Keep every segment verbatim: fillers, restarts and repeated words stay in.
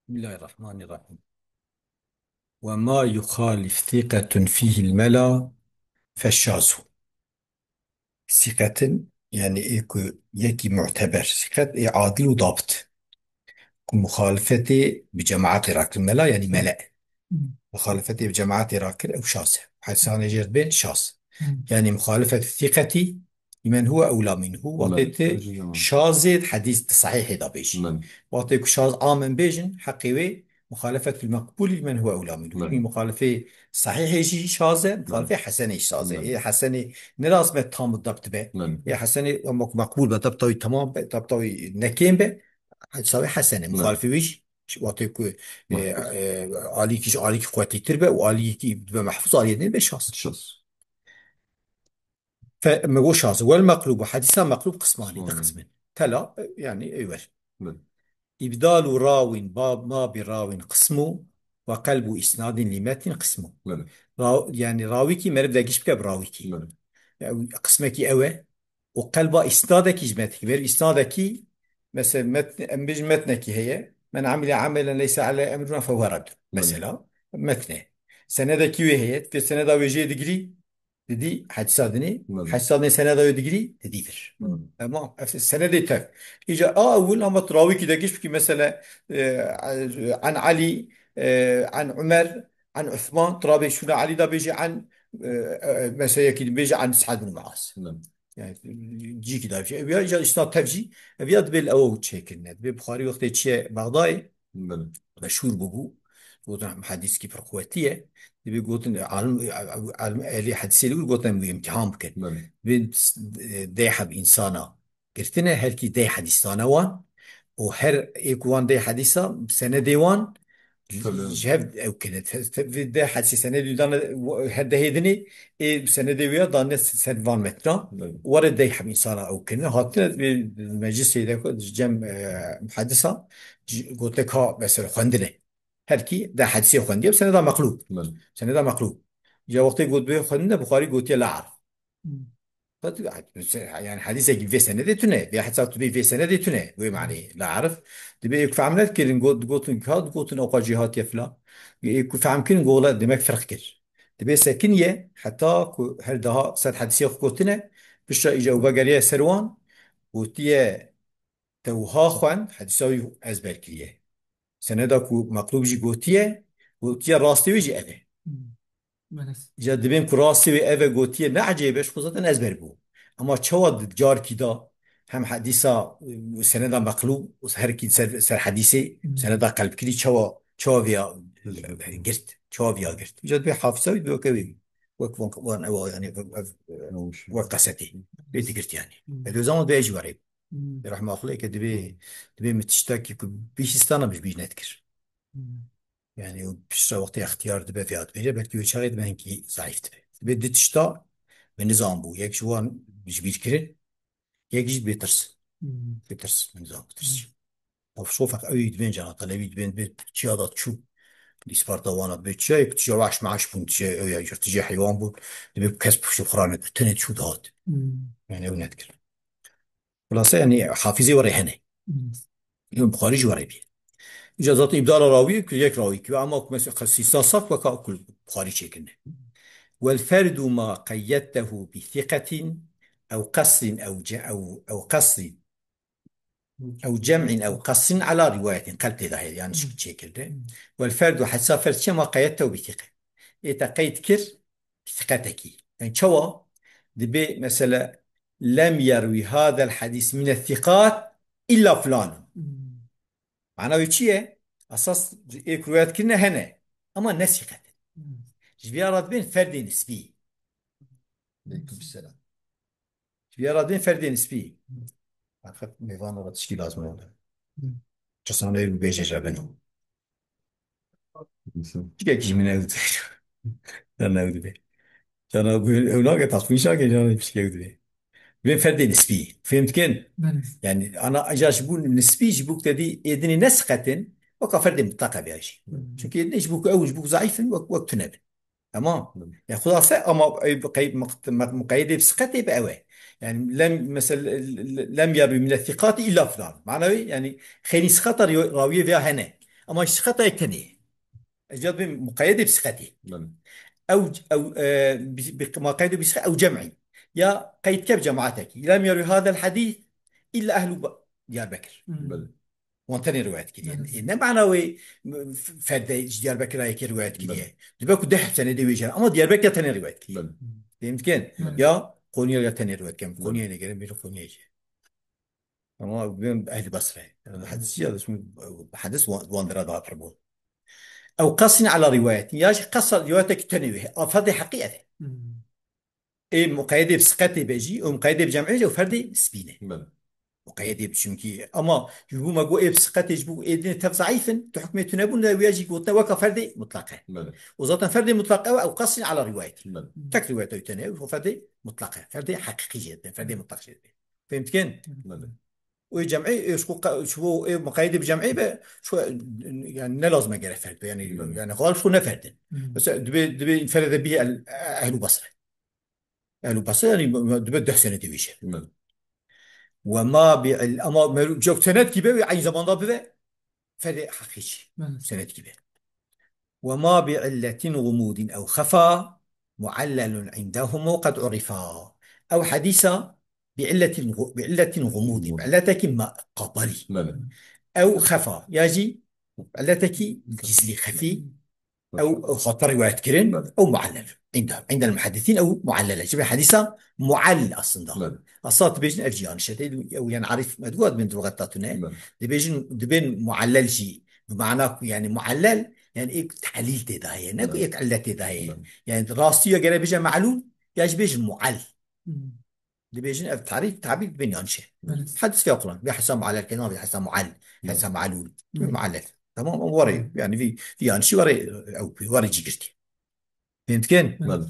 Bismillahirrahmanirrahim. Ve ma yuxalif siqetun fihil mela feşşazu. Siqetin, yani ê ku yekî mu'teber, siqet ê adil û dabit. Ku muxalifetê bi cemaatê rakir mela, yani mele. Muxalifetê bi cemaatê rakir ew şaz e. Hedisanê jê dibên şaz. Yani muxalifet siqetî limen huwe ewla minhu. Wextê tu şazê di hedîs di sahîhê de bêjî. Wextê ku şaz amin bêjin, heqê wê muxalefetul meqbûlî limen huwe ewla minhu. Belê. Çünkü muxalefê sahîhê jî şaz e, muxalefê hesenê jî şaz e. Belê. Ê hesenê ne lazim e tam û debt be. Belê. Ê hesenê ama ku meqbûl be, debta wî temam be, debta wî nekêm be, hesabê hesen e. Belê. Muxalefê wî jî, wextê ku, e, e, alîkî ji alîkî qwetîtir be û alîkî dibe mehfûz, aliyê din be şaz. Şaz. Fe-, me got şaz. Wel meqlûb û hedîsa meqlûb qismanî, di qismin. Tela, e, yani, ewel. Belê. Îbdalu rawin ba-, ma bi rawin qismu ve qelbu isnadin li metnin qismu. Belê. Ra-, yani rawîkî meriv degiş bike bi rawîkî. Belê. Ya, qismekî ew e. Û qelba isnadekî ji metnekî. Meriv isnadekî, mesela metn-, em bêjin metnekî heye. Men amile amelen leyse aleyhi emruna fehuve reddun. Belê. Mesela metne. Senedekî wê heye. Vê seneda wê jê digirî. Didî hedîsa dinê, Belê. Hedîsa dinê seneda wê digirî, didî vir. Belê. Tamam. Ev senedê tev. Îca a ewil ama tu rawîkî de giş bikî, mesela, e, an Elî, e, an Umer, an Uthman, tu rabê şûna Elî da bêjî an, e, e, mesela yekî dibêje an Sa'd bin Muaz. Belê. Yani, cîkî da bêjî. Ev ya, îca îsna tev jî, ev ya dibê li ew çêkirine. Dibê Buxarî wextê çiye Bexdayê, Belê. Meşhûr bûbû. Gotin, em hedîskî pir quwetî ye. Dibê gotin, alim, alim, ehlî hedîsê li wir gotin, em wî imtîhan bikin. Belê. Dibê deh heb însana girtine, her kî deh hedîs dane wan. Û her ê ku wan deh hedîsa, senedê wan Tabii. ji hev ew kine. Te-, te-, vê deh hedîsê senedê dane, her dehê dinê, ê senedê wê ya dane ser van metna. Belê. Were deh heb însana ew kine. Hatine vê meclisê de ku cem, e, muhedisa, Ji-, gote ka mesela xwendine. Her kî deh hedîsê xwendiye, seneda meqlûb. Belê. Seneda meqlûb. Ya wextê got bê xwendine, Buxarî gotiye la arif. Hmm. Qet, yani hedîsekî vê senedê tune, vê hesa tu bê vê senedê tune, wê manê la arif. Dibê êk fehm nedikirin, got, gotin ka, gotin oqa cî hatiye filan. Êk fehm kirin, gola demek firq kir. Dibê sekiniye, heta ku her daha sed hedîsê xwe gotine, pişta îca û vegeriye ser wan, gotiye, Te wiha xwend, hedîsa wî ezber kiriye. Seneda ku meqlûb jî gotiye, gotiye rastê wê jî ev e. Hmm. Belê. Îca dibên ku rastê wê ev e gotiye, ne ecêb e, ji xwe zaten ezber bû. Ema çawa di carkî da hem hedîsa, e, seneda meqlûb, her kî ser, ser hedîsê, Hmm. seneda qelb kirî, çawa, çawa viya, e, girt, çawa viya girt. Îca dibê hafiza wî, dibê weke wê, wek wan, wan ewa, yani, ev, ev, e, wek qesetê. Wê digirt yani. Hmm. E, di zaman dibê jî werê. Hmm. Rehma Xwedê ke dibê, dibê min tiştekî ku bihîstana min ji bîr nedikir. Hmm. Yani û piştre wextê extiyar dibe vêya dibêje, belkî wê çaxê dibe hinkî zayîf dibe. Dibê du tişta min nizan bû. Yek ji wan ji bîr kirin, yek jî dibê tirs. Hmm. Dibê tirs, min nizan bû tirs. Hmm. Ev şofek ew yî dibên cana televî dibên dibê çiya da çû. Îsparta wana dibê çiya yek tije weş meş bûn, tije ew ya yirtijê heywan bûn. Dibê kes piştî xwe ra nekir. Tenê çû dihat. Hmm. Yani ew nedikir. Xulase, yani, hafizê were hene. Hmm. Îmam Buxarî jî were bî. Îca zaten îbdala rawî ku yek rawî ki, ama ku mesela qesîsa saf weka ku Buxarî çêkirine. Wel ferdu ma qeyyedtehu bi thiqetin ew qesrin ew ce-, ew, ew qesrin ew cem'in ew qesrin ala riwayetin, qelb tê de heye, yanlış Hmm. çêkirde. Hmm. Wel ferdu hesa ferd çi ma qeyyedtehu bi thiqe. Ê te qeyd kir, siqetekî. Yani çawa? Dibê mesela, "Lem yerwi hadel hadîs mine siqat illa filan." Hmm. Mana wê çi ye? Esas ê ku riwayet kirine hene. Ama ne siqet in. Hmm. Ji vê re dibên ferdê nisbî. Aleyküm selam. Ji vê re dibên ferdê nisbî. Hmm. Axiret mêvan re tişkî lazim e. Hmm. Kesane bibêje ji bin. Çikek ji min ew dibe. Cana ew dibe. Cana ew nake, taxmîn şake, cana pişkek dibe. Dibê ferdê nisbî. Fêm dikin? Belê. Yani, ana, îca ji bo nisbî, ji bo ku te dî êdinê ne siqetin, weka ferdê mutlaq e vêya jî. Hı hı. Çünkü êdinê ji bo ku ew, ji bo ku zayîf in, wek, wek tune bin. Tamam. Hı. Ya xulase ama ew bi qey-, muq-, muq-, muqeyyedê bi siqetê bi ew e. Yani lem, mesela, lem ya bi mine thiqati illa filan. Mana wê, yani xêrî siqata ri-, rawiyê veya hene. Ama siqeta yek tenê. Ez ya dibêm muqeyedê bi siqetê. Belê. Ew, ew, e, bi, bi, muqeyedê bi siqet ew cem'î. Ya qeyd ke bi cemaetekî. Lem yerwi hadel hadîs illa ehlu Ba-, Diyarbekir. Belê. Wan tenê riwayet kiriye. Belê. E, ne mana wê, m-, f-, ferdê ji Diyarbekir yekê riwayet kiriye. Belê. Dibe ku deh senedê wê jî. Ama Diyarbekir ya tenê riwayet kiriye. Belê. Fehim dikin? Belê. Ya Konya ya tenê riwayet kiriye. Belê. Konya ne gerek bir Konya jî. Ama ben Ehl-i Basre. Yani hadis ya da şimdi hadis wa-, wandira daha pir bû. Ew qasîn ala riwayetin. Ya jî qasa riwayetek tenê wê. A ferdê heqî ev e. Hmm. Ê muqeyedê bi siqetê be jî, û muqeyedê bi cem'ê jî, ew ferdê spîne. Belê. Muqeyedê bi, çünkü ama ji bo me got ê bi siqetê ji bo ê dinê tev zeîf in, tu hukmê tune bûn de wê jî gotine weka ferdê mutlaq e. Belê. Û zaten ferdê mutlaq ew, ew qasîn ala riwayetî. Belê. Tek riwayet ew tenê, ew ferdê mutlaq e. Ferdê heqîqî jê dibin, ferdê mutlaq jê dibin. Fehim dikin? Belê. Û ê cem'ê, ê ji xwe qa-, ji bo ê muqeyedê bi cem'ê be, şu, yani ne lazim e gere ferd be, yani, Belê. Yani xalif xwe ne ferdin. Hmm. Mesela dibe, dibe ferde bî el, Ehlu Basre. Ehlu Basre yani dibe deh senedê wî jî. Belê. Ve ma bi il-, ama meru-, cok sened gibi ve aynı zamanda bibe ferdê heqî jî. Belê. Sened gibi. Ve ma bi illetin gumudin ew xefa muallelun indahum qed urifa. Ew hadîsa bi illetin gu-, bi illetin gumudin. Gumud. Illetekî ma-, qaparî. Belê. Ew xefa. Ya jî illetekî gizlî, xefî. Ew, ew hate riwayet kirin, Belê. Ew muallel. Inda, inda muhaddisin ew muallel. Ji be hadîsa muall aslında. Belê. Asla dibêjin ev jî yanlış e. Ew yani arif me digot bin lugat tune. Belê. Dibêjin, dibên muallel jî. Bi mana ku yani muallel, yani ek tehlîl tê de heye. Ne ku Belê. Ek illet tê de heye. Belê. Yani rastî ya gere bêje ma'lul, ya jî bêjin muall. Hmm. Dibêjin ev tarîf, tabîr dibên yanlış e. Evet. Hadis ya Kur'an. Vê hesa muallel ke navê hesa muall, Evet. Hesa ma'lul. Evet. Muallel. Tamam, ew warê, Evet. Yani vî, vî yanlişî warê, ew, warê cî girtî. Fehim dikin? Evet. Belê.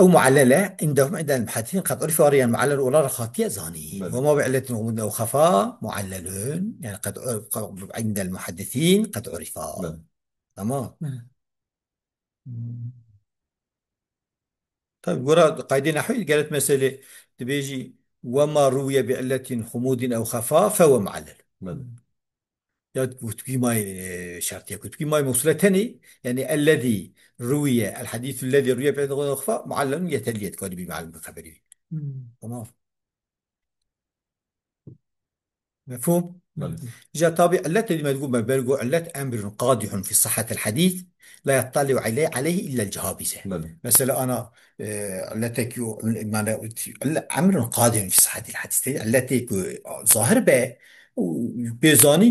Ew muallel e, indahum indel muhaddisin qed urife warê, yani muallel olarak hatiye zanî. Belê. Ve ma bi illetin gumudin ew xefa muallelun, yani qed, qed, indel muhaddisin qed urifa. Belê. Tamam. Evet. Tabi, gora qaydê nehwî geret meselê dibêjî, "Ve ma ruwiye bi illetin xumudin ew xefa fe ve muallel." Belê. Ya ku tu may, e, şertiye ku tu may mewsule tenê, yani ellezî ruwiye, el hadîsu ellezî ruwiye bi illetin xumudin ew xefa muallelun yetelî, yetkari bi muallel bi xeberi. Hmm. Tamam. Mefhûm? Belê. Ja tabi illet dediğime digo me bergo illet emrun qadihun fi sahhatil hadis la yattali'u aleyh, aleyhi illa el cehabize. Belê. Mesela ana, e, illetek yo, yani, ille-, emrun qadihun fi sahhatil hadis. Illetek, e, zahir be, û bêzanî,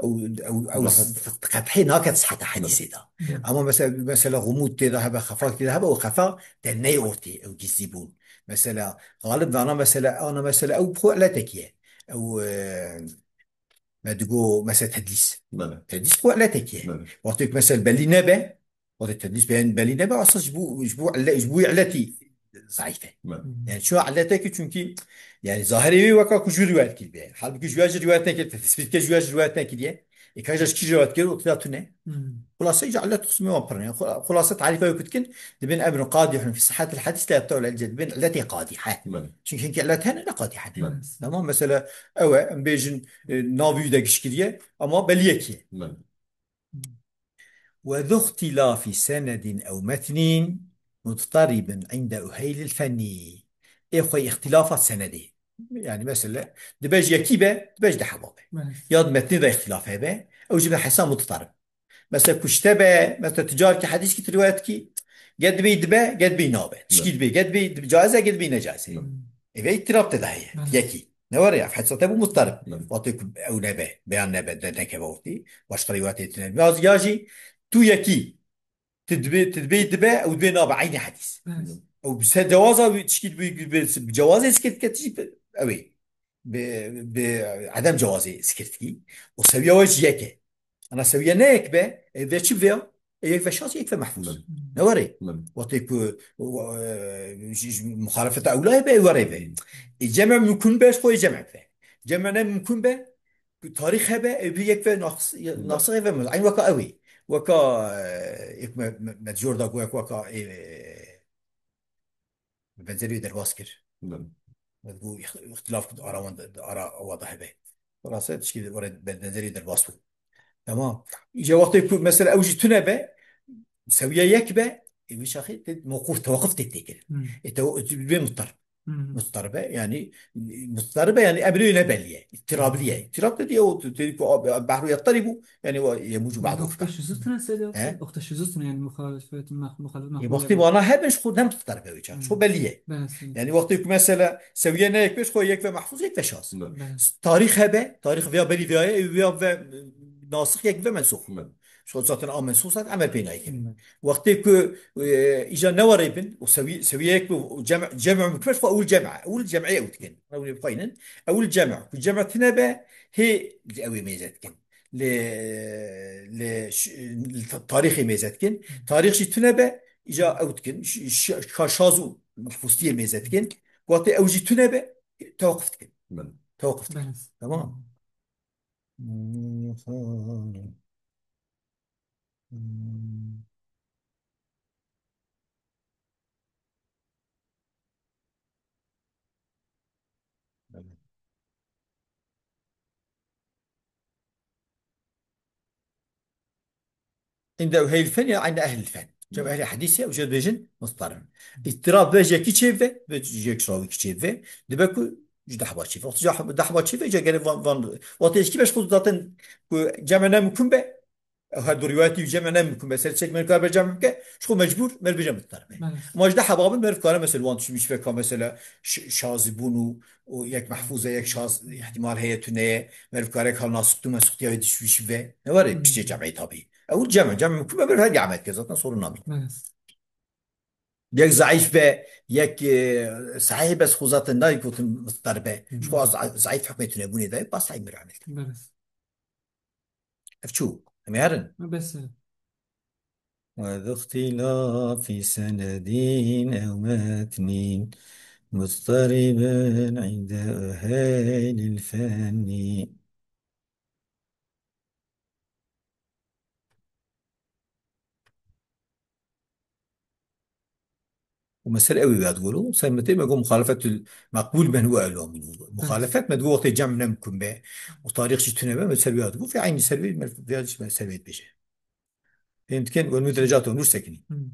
ew, ew, ew Belê. Qedhê naket sihheta hadîsê de. Belê. Ama mesela, mesela gumûd tê de hebe, xefak tê de hebe, û xefa te ney ortê, ew gizlî bûn. Mesela, xalib dana mesela, ana mesela, ew bi xwe illetekî ye. Ew, e, me digo mesela tedlîs. Belê. Tedlîs bi xwe illetekî ye. Belê. Wextê ku mesela belî nebe, wextê tedlîs beyan belî nebe, asas ji bo, ji bo ille-, ji bo illetî zayîf e. Belê. Yani çuwa illetekî çünkü yani zahirê wê weka ku ji wî rivayet kiribe. Halbuki ji wî jî rivayet nekiriye, tespît ke ji wî jî rivayet nekiriye. Ê ka ji kî rivayet kir, wekî da tune. Hmm. Xulase îca illet qismê wan pir ne. Xula-, xulase tarîfa wê ku dikin, dibên emrun qadihun fi sihhatil hadis la yebta'u el illet, dibên illetê qadihe. Belê. Çünkü hinkî illet hene ne qadihe ne. Belê. Tamam, mesela ew e, em bêjin, e, navî wî de gişt kiriye, ama beliyekî ye. Belê. Ve zu ihtilafi senedin ew metnin mudtaribin inde uheylil fenni. Ê xwe îxtilafa senedê. Yani mesela, dibe ji yekî be, dibe ji deh heba be. Belê. Ya di metnê de îxtilaf hebe, ew jî be hesa mudtarib. Mesela kuşte be, mesela tu carkî hedîskî tu riwayet kî, get dibê dibe, get dibê nabe. Tişkî Belê. Dibê, get dibê dibe caiz e, get dibê necaiz e. Belê. Ê ve îtirab te de heye. Belê. Yekî. Ne were ya, hesa te bû mudtarib. Belê. Wextê ku ew nebe, beyan nebe, de nekeve ortê, başqa riwayetê tune. Ya, ya jî tu yekî, tu dibê, tu dibê dibe, ew dibê nabe, eynî hedîs. Evet. Ew bi ser cewaza wî tişkî bi, bi, bi cewazê zikir dike, tişkî bi, ew ê. Bi, bi edem cewazê zikir dikî. Û sewiya we jî yek e. Ana sewiya ne yek be, e, ve çi ve ya? E, yek ve şaz, yek ve mehfûz. Belê. Ne were? Belê. Wextê ku, e, ji, ji muxalefeta ewlayê be, were be. E, cem'e mumkun be, ji xwe cem'e be. Cem'e ne mumkun be, ku tarîx hebe, ew bî yek ve naqs-, Belê. Nasixê ve muz-, eyn weka ew ê. Weka, e, yek me, me, me di jor da ku wek weka, e, benzerî wê derbas kir. Belê. Me digo îx-, îxtilaf ku di ara wan de, di ara wa de hebe. Xulase tişkî were be-, benzerî derbas bû. Tamam. Îca wextê ku mesela ew jî tune be, sewiye yek be, ê wî şaxê tê mewqûf, tewaqif tê têkirin. Hmm. Ê te-, bê muttar. Hmm. Muttar be, yani muttar be, yani emrê ne belliye. İttirabli ye. İttirab dedi ya, o dedi ku abi, bahru yattarî bu, yani o yemucu ba'du. Nokta şuzuz tune sede yoksa? He? Nokta şuzuz tune yani muhalefet, muh-, muhalefet, Ê, muhalefet. Wextê wana hebe ji xwe ne muttar be wî çax. Hmm. Ji xwe belliye. Belli. Yani wextê ku mesela sewiye ne yek be, ji xwe yek ve mahfuz, yek ve şaz. Belli. Belli. Tarîx hebe, tarîx veya belî veya, veya ve nasix yek ve mensûx. Belli. Şo zaten a mensûx zaten emel pê nayê kirin. Hmm. Wextê ku, e, îca newarê bin, û sewi-, sewiyeyek bi, û cem-, cem mukmes xwe ewil cem, ewil cem'ê ew dikin. Ewil bixweynin. Ewil cem, ku cem tine be, hê li ew ê mêze dikin. Li, li ş-, li ta-, tarîxê mêze dikin. Tarîx jî tune be, îca ew dikin. Ş-, ş-, şa-, şaz û mehfûstiyê mêze dikin. Wextê ew jî tune be, tewaqif dikin. Belê. Tewaqif dikin. Belê. Tamam. عند أهل الفن يعني عند أهل الفن. Cem ehlî hedîsê, ew jê dibêjin muztarim. Îttirab be ji yekî çêbibe, be ji yek rawî çêbibe, dibe ku ji deh ba çêbibe. Wextî ji deh ba çêbibe, îca gere van, van, wextê ji kî beş xwe zaten ku cem ne mumkin be, ew her du rîwayetî cem ne mumkin be. Ser çek meriv kare cem bike, ji xwe mecbûr meriv bêje muztarim. Belê. Ama ji deh heba bin meriv kare mesela wan tişt bî şiveka mesela ş-, şazîbûn û, û yek mehfûz e, yek şaz, ihtimal heye tune ye. Meriv kare kal nasixtû, mesixtiya wê dişt bî şive. Ne were, Hmm. piştê cem'ê tabî. Ew cem, cem mumkin be, meriv her yek amel ke zaten sorun namî. Evet. Yek zeîf be, yek, e, sehîh be, xwe zaten nayê gotin muztar be. Hı hı. Ji xwe za-, zeîf hukmê tunebûnê de, ba sehîh meriv amel ke. Evet. Ev çû, em ê herin. Bes e. وذو اختلاف سند أو متن مضطرب عند أهل الفن. û me ser ew ê ya digolo, ser me tê me got muxalefetul meqbûl men huwa evla minhu. Muxalefet me digot wextê cem ne mumkin be û tarîx jî tune be, me ser wê ya digot, fê eynî ser wê me, me ser wê dibêje. Fêm dikin, wenu derecat onur sekinî. Hmm.